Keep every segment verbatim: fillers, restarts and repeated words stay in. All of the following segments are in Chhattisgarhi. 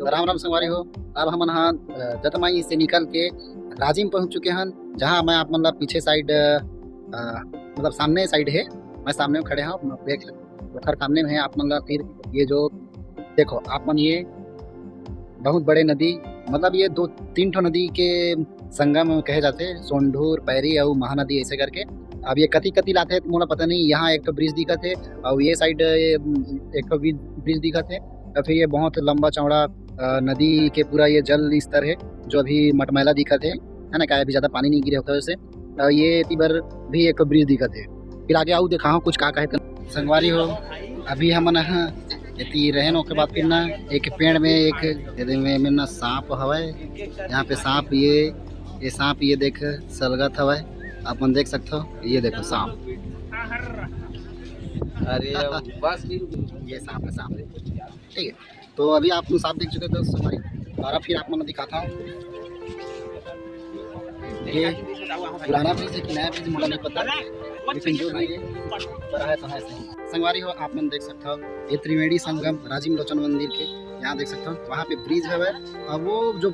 राम राम संगवारी हो। अब हमन ह, अ, जतमाई से निकल के राजिम पहुंच चुके हन, जहां मैं आप मन ला पीछे साइड, अ, मतलब सामने साइड है, मैं सामने खड़े हूं, देख ओखर सामने में है आप मन ला। फिर ये जो देखो आप मन, ये बहुत बड़े नदी, मतलब ये दो तीन ठो नदी के संगम कहे जाथे, सोंढूर, पैरी अउ महानदी ऐसे करके। अब ये कति कति लाथे मोला पता नहीं। यहाँ एक ठो ब्रिज दिखत हे, अउ ये साइड एक ठो ब्रिज दिखत हे, तो फिर ये बहुत लंबा चौड़ा, अ, नदी के पूरा ये जल स्तर है, जो अभी मटमैला दिखत है, है ना, काहे अभी ज्यादा पानी नहीं गिरे होकर से। अउ ये एती बर भी एक ठो ब्रिज दिखत हे। फिर आगे आऊ देखाओ कुछ का कहे त। संगवारी हो, अभी हमन ह एती रहेन, ओकर बाद फिर ना एक पेड़ में एक एदे में, में ना सांप हवय। यहाँ पे सांप ये, ये सांप ये देख सलगत हवय, आप मन देख सकथो। ये देखो सांप, अरे बस ये सांप है, सांप। ठीक है, तो अभी आप सांप देख चुके दोस्त हमारी, और अब फिर आप मन दिखाता हूँ। ये पुराना ब्रिज है कि नया ब्रिज, मुझे नहीं पता, लेकिन जो भी है, बड़ा है तो है सही। संगवारी हो, आप मन देख सकते हो, ये त्रिवेणी संगम राजिम लोचन मंदिर के, यहाँ देख सकते हो, वहाँ पे ब्रिज हवे, और वो जो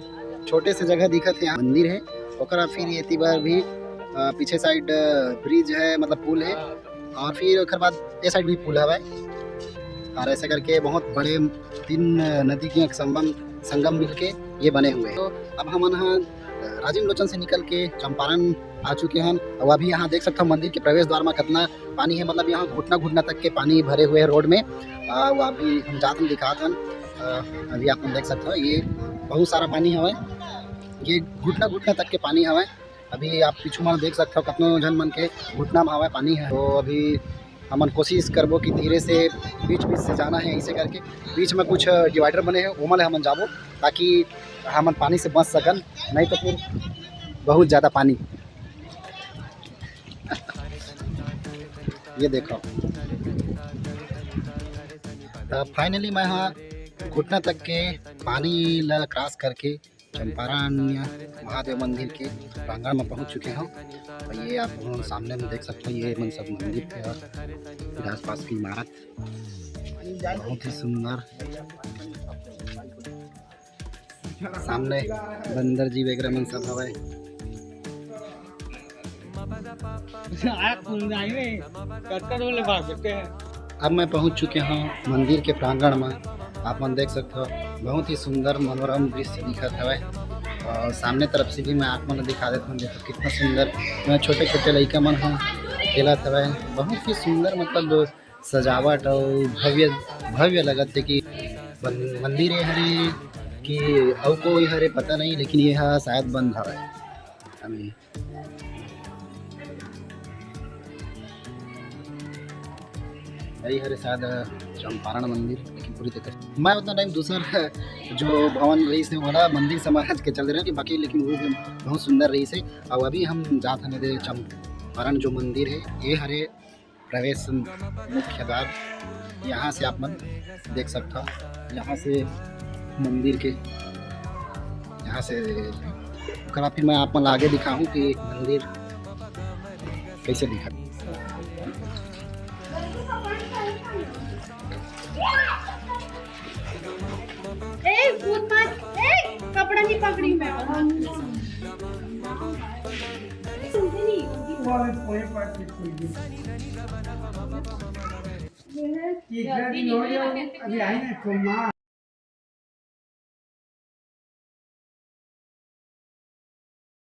छोटे से जगह दिखत है, यहाँ मंदिर है, ओकरा फिर ये एती बर भी, अ, पीछे साइड, अ, ब्रिज है, मतलब पुल है, और फिर ओकर बाद ये साइड भी पुल हवे, और ऐसे करके बहुत बड़े तीन नदी के संगम, संगम मिलके ये बने हुए हैं। तो अब हमन ह राजिम लोचन से निकल के चंपारण आ चुके हैं। और अभी यहाँ देख सकते हो मंदिर के प्रवेश द्वार में कितना पानी है, मतलब यहाँ घुटना घुटना तक के पानी भरे हुए हैं रोड में। आ, वो अभी हम जात हन, दिखात हन। आ, अभी आप मन देख सकते हो, ये बहुत सारा पानी हवय, ये घुटना घुटना तक के पानी हवय। अभी आप पीछू मन देख सकते हो, कतनो झन मन के घुटना में हवय पानी है। तो अभी हमन कोशिश करबो कि धीरे से बीच बीच से जाना है, ऐसे करके बीच में कुछ डिवाइडर बने हैं, ओमा ले हमन जाबो, ताकि हमन पानी से बच सकन, नहीं तो फिर बहुत ज़्यादा पानी। ये देखो, तो फाइनली मैं हाँ घुटना तक के पानी ला क्रॉस करके चंपारण महादेव मंदिर के प्रांगण में पहुंच चुके हूँ। और ये आप लोग सामने में देख सकते हो, ये मन सब मंदिर के और फिर आसपास की इमारत बहुत ही सुंदर। सामने बंदर जी वगैरह मन सब हवय। आँख खुल जाए रे, कतका दूर ले भाग सकते हैं। अब मैं पहुंच चुके हूं मंदिर के प्रांगण में। आप मन देख सकते हो, बहुत ही सुंदर मनोरम दृश्य दिखत हवय। और सामने तरफ से भी मैं आप मन ल दिखा देता हूं, देखो कितना सुंदर, छोटे-छोटे लइका मन ह खेलत हवय। बहुत ही सुंदर, मतलब सजावट अउ भव्य, भव्य लगत हे कि मन-, मंदिर ए हरे कि अउ कोई हरे पता नहीं, लेकिन ये ह शायद बंद हवय। अभी यही हरे शायद चंपारण मंदिर, लेकिन पूरी तरह मैं उतना टाइम दूसर जो भवन रहिस हे, वोला मंदिर समझ के चल रहे कि बाकी, लेकिन वो भी बहुत सुंदर रहिस हे। और अभी हम जात हन एदे चंपारण जो मंदिर हे, ये हरे प्रवेश मुख्य द्वार। यहाँ से आप मन देख सकता हो, यहाँ से मंदिर के, यहाँ से कला। फिर मैं आप मन ला आगे दिखाऊं कि मंदिर कैसे दिखा। ए, कूद मत। ए, कपड़ा नहीं पकड़ी मैं। सुनती नहीं। ये है। ये इधर भी हो गया, अभी आई ना, तो माँ।